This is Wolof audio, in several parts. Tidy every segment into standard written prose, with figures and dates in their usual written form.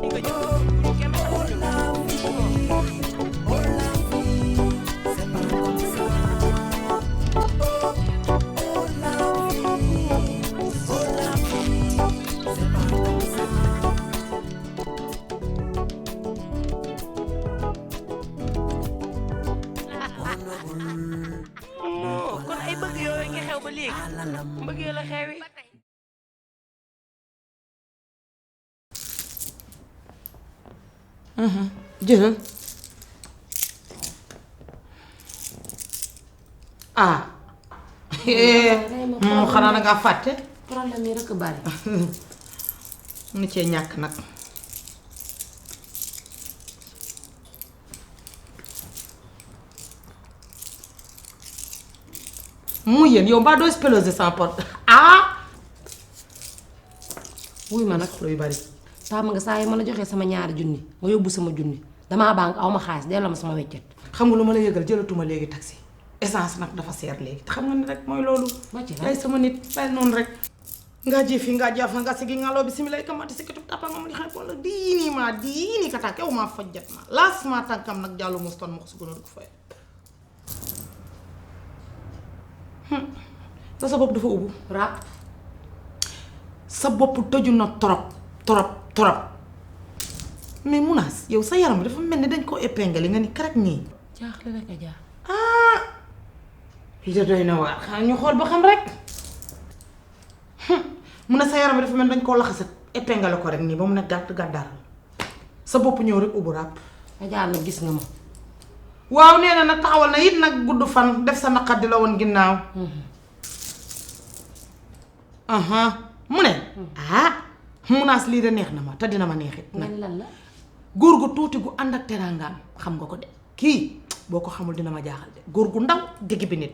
nga jëm bu kenn xamul ñu kon ay bëgg yooyu nga xew ba léegi mbëggee la xewi jëlal ah moom xanaa na ngaa fàtte problème yi rek bari mu ni cee ñàkk nag mu yéen yow mbaa doo spéloser sans porte wuy ma nag luy bari tàmm nga saa yi ma la joxee sama ñaari junni nga yóbbu sama junni damaa banque aw ma xaalis delloo ma sama weccet xam nga lu ma la yëgal jëlatuma léegi taxi essence nag dafa seer léegi te xam nga ni rek mooy loolu ay sama nit bàyyi noonu rek nga jifi nga jafa nga sigi nga loo bisimilah kamati sikatu tapa nga mu ni xay pola diini kata kew maa fajjat ma laas maa tànkam nag jàllu muston ma ko su gënoon ko fay da sa bopp dafa ubbu rap sa bopp tëju na trop mais Mounass yow sa yaram bi dafa mel ni dañ koo épinglé nga ni karek nii jaaxle rek a jaar fii de doy na waar xanaa ñu xool ba xam rek mu ne sa yaram bi dafa mel ni dañ koo laxasat épinglé ko rek nii ba mu ne gàtt gàddaar sa bopp ñëw rek ubbu ràpp a jaar nag gis nga ma waaw nee na nag taxawal na it nag gudd fan def sa naqat di la woon ginnaaw mu ne Mounass lii de neex na ma te dina ma neexit nag lan la góor gu tuuti gu ànd ak teraangaam xam nga ko de kii boo ko xamul dina ma jaaxal de góor gu ndaw digg bi nit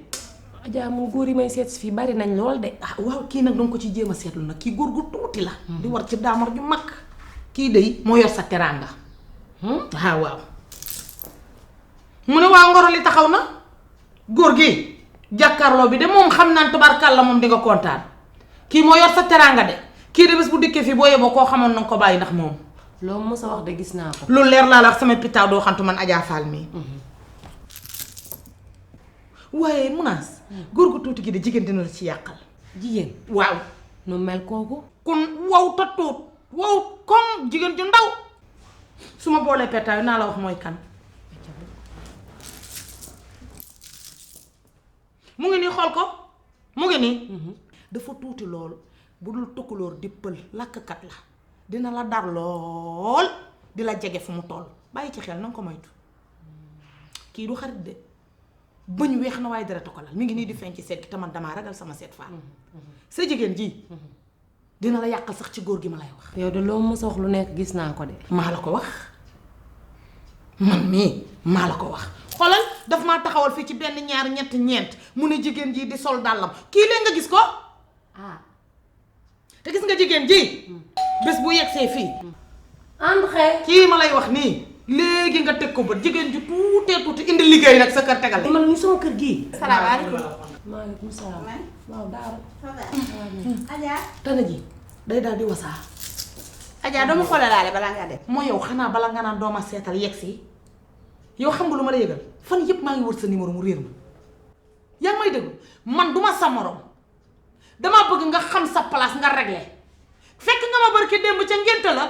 Adja moom góor yi may seet si fii bari nañ lool de waaw kii nag danga ko ci jéem a seetlu nag kii góor gu tuuti la di war ci daamar ju mag kii de moo yor sa teraanga waaw mu ne waa ngoro li taxaw na góor gi jàkkaarloo bi de moom xam naan tubarkàlla moom di nga kontaan kii moo yor sa teraanga de kii de bés bu dikkee fii boo yeboo koo xamoon nanga ko bàyyi ndax moom loo mës a wax de gis naa ko lu leer laa la wax sama pitaaw doo xantu man Adja Fall mii waaye Mounass góor gu tuuti gi de jigéen dina la ci yàqal jigéen waaw nu mel kooku kon wow ta tuut wow comme jigéen ju ndaw su ma boolee petaaw naa la wax mooy kan mu ngi nii xool ko mu ngi nii dafa tuuti lool bu dul tukkulóor di pël làkkat la dina la dar lool di la jege fu mu toll bàyyi ci xel nanga ko moytu kii du xarit de bëñ weex na waaye dara ko lal mi ngi nii di feeñ ci seet gi te man damaa ragal sama seet faal sa jigéen ji dina la yàqal sax ci góor gi ma lay wax yow de loo mës a wax lu nekk gis naa ko de maa la ko wax man mii maa la ko wax xoolal daf maa taxawal fii ci benn ñaar ñett ñeent mu ne jigéen ji di sol dàllam kii leen nga gis ko te gis nga jigéen ji bés bu yegsee fii André kii ma lay wax nii léegi nga teg ko bët jigéen ju tuutee tuuti indi liggéey nag sa kër tegal man ñu sama kër gii salaamaaleykum. maaleykum salaam waaw daara Adja. tane ji day daal di wasaa Adja doo ma xoolalaale balaa ngaa dem. moo yow xanaa bala nga naan dooma seetal yegsi yow xam nga lu ma la yëgal fan yëpp maa ngi wër sa numéro mu réer ma yaa ngi may déglu man duma sa morom damaa bëgg nga xam sa place nga réglé fekk nga ma barki démb ca ngénte la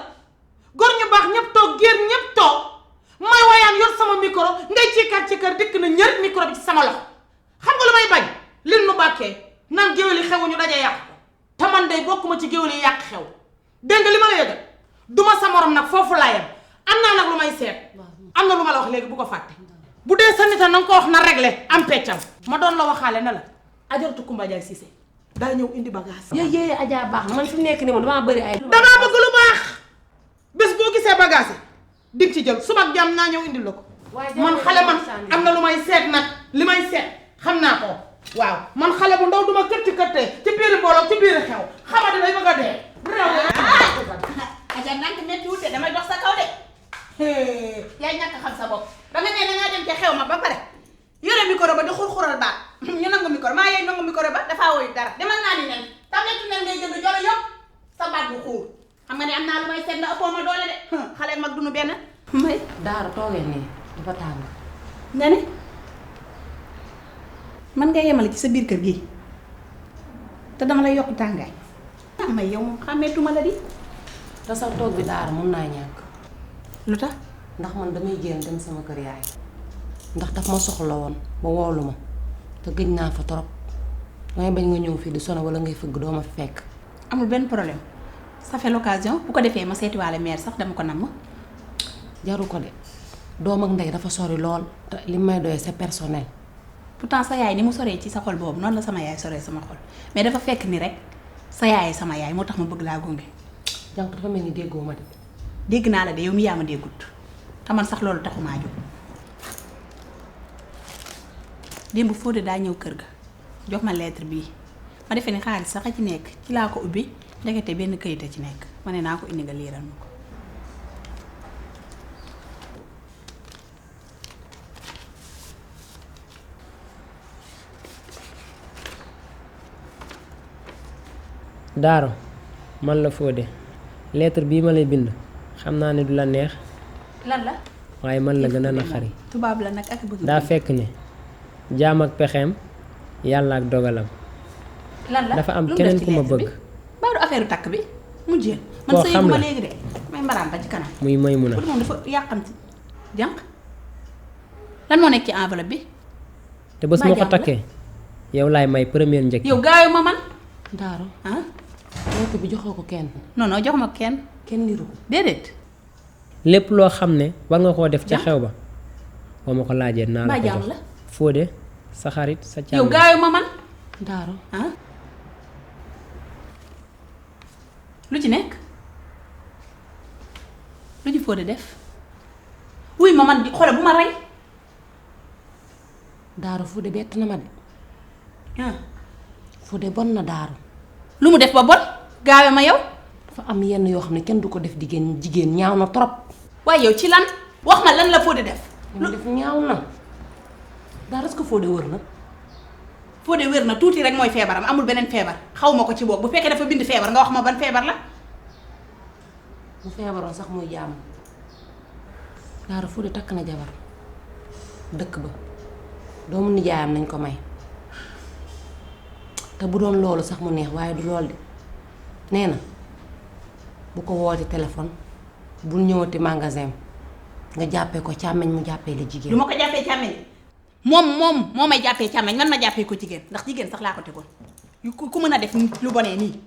góor ñu baax ñëpp toog géer ñëpp toog may wayaan yor sama micro ngay ciikaat ci kër dikk na ñër micro bi ci sama loxo xam nga lu may bañ lin nu bàkkee naan géwél yi xewuñu daje yàq ko te man day bokkuma ci géwél yi yàq xew dégg nga li ma la yëgal duma sa morom nag foofu laa yem am naa nag lu may seet am na lu ma la wax léegi bu ko fàtte bu dee sa nita na nga ko wax na réglé am peccam ma doon la waxaale ne la ajaratu Kumba Jaay Cissé daa ñëw indi bagage yéy Adja baax na man fi mu nekk nii moom damaa bëri ay damaa bëgg lu baax bés boo gisee bagage yi di ci jël suba ak jàmm naa ñëw indil la ko man xale man am na lu may seet nag li may seet xam naa ko waaw man xale bu ndaw duma kërti kërtee ci biir mbooloo ci biir xew xamadi day bëgg a dee Adja nank metti wute damay dox sa kaw de. yaay ñàkk xam sa bopp ba nga ne dangaa dem ca xew ma ba pare yore micro ba di xurxural baat ñu nangu micro maa yeey nangu micro ba dafaa woyu dara demal naa ni nen tabletu nen ngay jënd jolo yëpp sa baat bu xuur xam nga ne am naa lu may seet na ëppoo ma doole de duñu benn. may Daara toogee nii dafa tàng. nga ne man nga yemale ci sa biir kër gi te dama lay yokk tàngaay. may yow moom xàmmeetuma la di. te sax toog bi Daara mun naa ñàkk. lu tax. ndax man damay génn dem sama kër yaay. ndax daf ma soxla woon ba woolu ma te gëj naa fa trop damay bañ nga ñëw fii di sono wala ngay fëgg doo ma fi fekk. amul benn problème ça fait l'occasion bu ko defee ma seetiwaale mère sax dama ko namm. jaru ko de doom ak ndey dafa sori lool te li may doyee c'est personnel. pourtant sa yaay ni mu soree ci sa xol boobu noonu la sama yaay soree sama xol mais dafa fekk ni rek sa yaay sama yaay moo tax ma bëgg laa gunge. jànq dafa mel ni déggoo ma de. dégg naa la de yow mi yaa ma déggut te man sax loolu taxumaa jóg. démb Fodé daa ñëw kër ga jox ma lettre bii ma defee ni xaalis sax a ci nekk ci laa ko ubbi ndekete benn këyit a ci nekk ma ne naa ko indi nga liiral ma ko. Daaro man la Fodé lettre bii ma lay bind xam naa ne du la neex lan la. waaye man la gën a naqari. tubaab la nag ak bëgg. daa fekk ne jaam ak pexeem yàlla ak dogalam. lan la dafa am keneen ku ma bëgg. baaru affaire takk bi mu jéem. man koo sëy xam ma la léegi de may mbaraan ba ci kanam. muy Maymuna. pour moom dafa yàqamti jànq lan moo nekk ci enveloppe bi. te bés ma ko takkee yow laay may première njëkk. yow gaayu ma man. Daaro ah lettre bi joxoo ko kenn. non non jox ma kenn kenn liru ko. déedéet. lépp loo xam ne war nga koo def ca xew ba boo ma ko laajee naa la ko jàmm jox. la. Fodé sa xarit sa càmm. yow gaayu ma man. Daaro ah lu ci nekk lu ci Fodé def wuy ma man di xoole bu ma rey. Daaro Fodé bett na ma de. ah Fodé bon na Daaro. lu mu def ba bon gaawe ma yow. dafa am yenn yoo xam ne kenn du ko def jigéen ñaaw na trop. waaye yow ci lan wax ma lan la Fodé def. lu def ñaaw na Daaro est-ce que Fodé wër na. Fodé wér na tuuti rek mooy feebaram amul beneen feebar xaw ma ko ci boobu bu fekkee dafa bind feebar nga wax ma ban feebar la. bu feebaroon sax muy jàmm. Daaro Fodé takk na jabar dëkk ba doomu nijaayam nañ ko may te bu doon loolu sax mu neex waaye du lool de nee na bu ko wooti téléphone bul ñëwati magasin nga jàppee ko càmmeñ mu jàppee la jigéen. du ma ko jàppee càmmeñ moom moo may jàppee càmmeñ man ma jàppee ko jigéen ndax jigéen sax laa ko tegoon ku mën a def lu bonee nii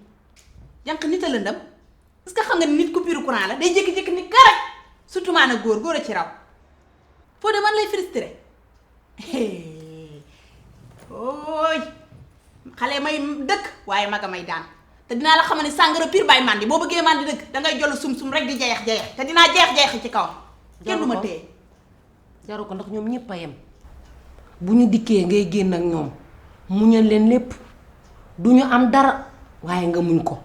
jànq nit a lëndam parce que xam nga ni nit coupure courant la day jékki-jékki ni karaj surtout maanaam góor a ci raw Fodé man lay frustré ooy xale may dëkk waaye maga may daan te dinaa la xamal ni sàngara pire bay mandi boo bëggee mandi dëkk dangay jollu sum-sum rek di jayax te dinaa jayax ci kawam kenn du ma téye jaru ko ndax ñoom ñëpp a yem bu ñu dikkee ngay génn ak ñoom muñal leen lépp du ñu am dara waaye nga muñ ko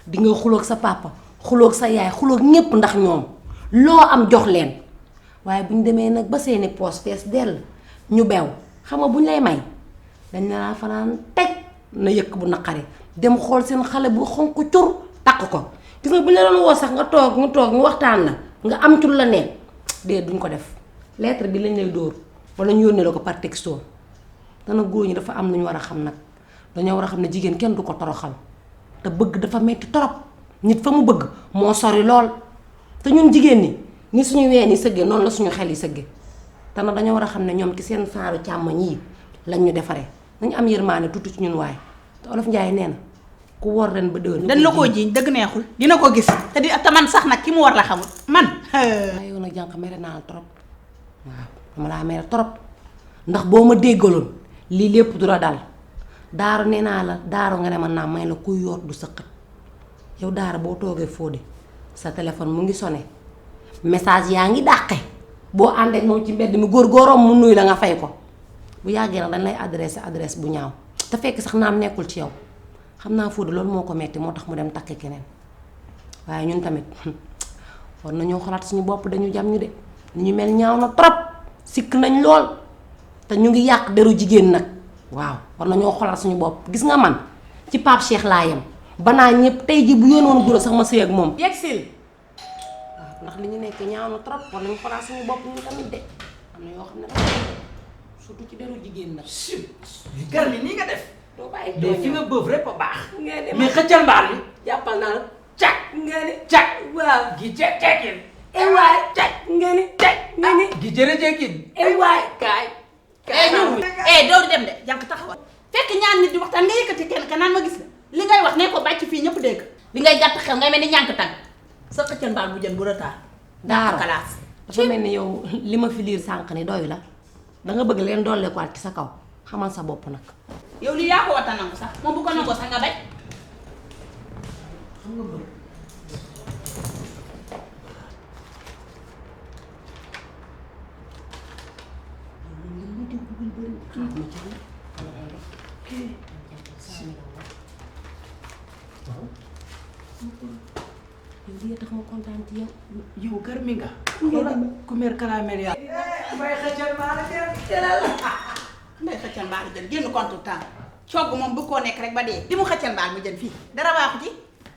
di nga xuloog sa papa xuloog sa yaay xuloog ñépp ndax ñoom loo am jox leen waaye bu ñu demee nag ba seeni poos fees dell ñu beew xam nga bu ñu lay may dañ ne laa fanaan teg na yëkk bu naqari dem xool seen xale bu xonq cur takk ko gis nga bu ñu la doon woo sax nga toog ñu waxtaan la nga am cul la neen dee duñ ko def lettre bi lañ lay dóor wala ñu yónnee la ko par texto dana góor ñi dafa am lu ñu war a xam nag dañoo war a xam ne jigéen kenn du ko toroxal te bëgg dafa metti torop nit fa mu bëgg moo sori lool te ñun jigéen ñi ni suñu ween yi sëggee noonu la suñu xel yi sëggee te nag dañoo war a xam ne ñoom ci seen saaru càmmoñ yi lañ ñu defaree nañu am yërmaane tuuti ci ñun waaye te olof Njaay nee na ku wor ren ba déwén dañ la koo jiiñ dëgg neexul dina ko gis te man sax nag ki mu war la xamul man waaye yow nag jànq mere naa la trop waaw dama laa mere trop ndax boo ma déggaloon lii lépp du la dal Daaro nee naa la Daaro nga ne man naa may la kuy yoot du sëqat yow Daaro boo toogee Fodé sa téléphone mu ngi sonné message yaa ngi dàqe boo àndeek moom ci mbedd mi góor-góorom mu nuy la nga fay ko bu yàggee nag dañ lay adresse bu ñaaw te fekk sax naam nekkul ci yow xam naa Fodé loolu moo ko metti moo tax mu dem takk keneen waaye ñun tamit war nañoo xalaat suñu bopp dañu jam ñu de ni ñu mel ñaaw na trop sikk nañ lool te ñu ngi yàq deru jigéen nag waaw war nañoo xalaat suñu bopp gis nga man ci Pape Cheikh laa yem banaa ñëpp tey ji bu yónnoon guro sax ma sëy ak moom yegsil ndax li ñu nekk ñaaw na trop war nañu xoolaat suñu bopp ñu tamit de am na yoo xam ne dafa surtout ci deru jigéen nag. gar mi nii nga def. doo bàyyi mais fi nga bëf rek a baax. nga ne mais xëccal mbaal bi. jàppal naa la. cak nga ne cak. waaw. gi cekin. waay cak nga ne cak nga ne. gi jërëjëkin. waay kaay. doo di dem de jànk taxawal fekk ñaar nit di waxtaan nga yëkkati kenn ka naan ma gis la li ngay wax ne ko bàcc fii ñëpp dégg li ngay gàtt xel ngay mel ni ñànk tàng sa xëccal mbaal bu jën bu retard Daaro kalaas dafa mel ni yow li ma fi liir sànq ni doy la danga bëgg leen doole ko at ci sa kaw xamal sa bopp nag. yow lii yaa ko wata nangu sax moom bu ko nangoo sax nga bañ xam nga bëgg. yow lii tax ma kontaan ci yow. yow gar mi nga. ku mer caramel yaa. may xëccal mbaal nday xëccal mbaal jën génn contre temps cogg moom bu koo nekk rek ba dee di mu xëccal mbaal mu jën fii dara baaxu ci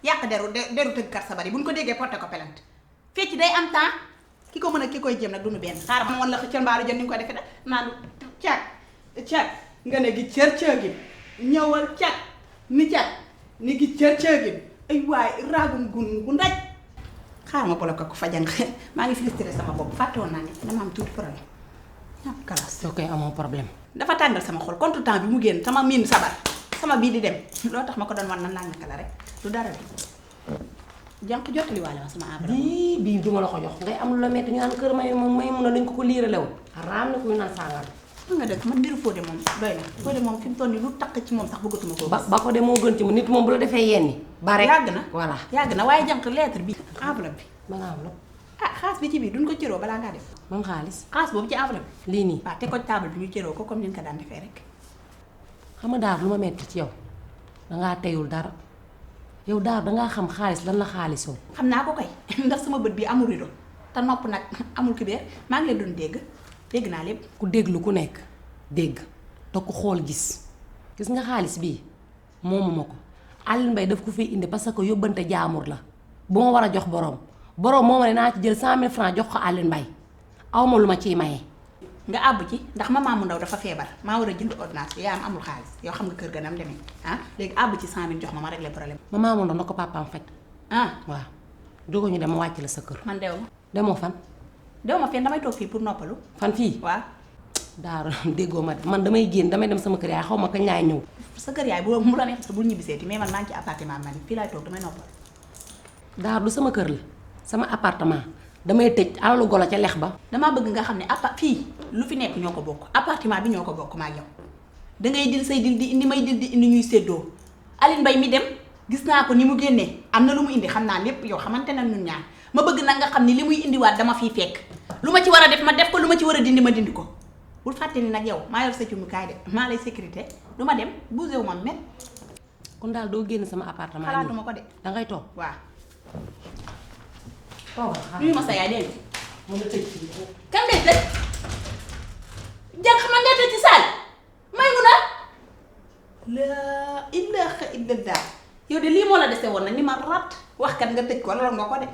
yàq deru tëggkat sa bari buñ ko déggee porté ko pelante fecc day am temps ki ko mën a ki koy jëm nag duñu benn xaaral ma woon la xëccal mbaalu jën ni nga ko defee da naan cag cag nga ne gi cër cëgin ñëwal cag ni cag ni gi cër cëgin ay waay raagum gun gu ndaj xaaral ma bloqué ko fajang maa ngi frustré sama bopp fàtte woon naa ne dama am tuuti problème ñàkk kalaas soo koy amoo problème. dafa tàngal sama xol contre temps bi mu génn sama miin sabar sama bii di dem loo tax ma ko doon wan nan laa naka la rek lu dara de jànq jottali waale ma sama enveloppe bii duma la ko jox ngay am lu la metti ñu naan kër may mun a dañ ko liiralew raam na ko ñu naan sàngal. nga dëgg man mbiru Fodé moom doy na Fodé moom fi mu toll nii lu takk ci moom sax bëggatuma ko ba ko de moo gën ci mu nit moom bu la defee yenni ba rek yàgg na voilà yàgg na waaye jànq lettre bi enveloppe bi man enveloppe xaalis bi ci biir duñ ko cëroo balaa ngaa def man xaalis xaalis boobu ci enveloppe bi lii nii waaw te ko table bi ñu cëroo ko comme ni ñu ko daan defee rek xam nga daar lu ma metti ci yow dangaa teyul dara yow daar dangaa xam xaalis lan la xaalisoo. xam naa ko koy ndax sama bët bi amul rido te nopp nag amul kibeer maa ngi leen doon dégg naa lépp ku déglu ku nekk dégg te ku xool gis nga xaalis bii moomu ma ko Alioune Mbaye daf ko fiy indi parce que yóbbante jaamur la bu ma war a jox borom moo ma ne naa ci jël 100 000 francs jox ko Alioune Mbaye aw ma lu ma ciy maye. nga àbb ci ndax maman mu ndaw dafa feebar maa war a jënd ordonnance bi yaa am amul xaalis yow xam nga kër ga nam demee léegi àbb ci 100 000 jox ma régler problème. maman mu ndaw na ko papaam fekk. waaw jógo ñu dem ma wàcc la sa kër. man dew ma. demoo fan. dew ma fenn damay toog fii pour noppalu. fan fii waaw. Daara déggoo ma de man damay génn damay dem sama kër yaay xaw ma kañ laay ñëw. sa kër yaay bu mu la neex sax bul ñibbiseeti mais man maa ngi ci appartement man fii laay toog damay noppal. Daara du sama kër la sama appartement damay tëj alalu golo ca lex ba. damaa bëgg nga xam ne fii lu fi nekk ñoo ko bokk appartement bi ñoo ko bokk maa ak yow dangay dil say dil di indi may dil di indi ñuy séddoo Alioune Mbaye mi dem gis naa ko ni mu génnee am na lu mu indi xam naa lépp yow xamante na ñun ñaar ma bëgg nag nga xam ni li muy indiwaat dama fiy fekk lu ma ci war a def ma def ko lu ma ci war a dindi ma dindi ko bul fàtte ni nag yow maa yor sa cumukaay de maa lay sécurité du ma dem bougé wu ma met kon daal doo génn sama appartement yi xalaatuma ko de dangay toog. waaw nuyu ma sa yaay dégg nga mën a tëj fii. kan lay tëj jànq man ngay tëj ci saal may mun a laa ilaaha illallah yow de lii moo la dese woon nag ni ma rat wax kat nga tëj ko loolu nga ko de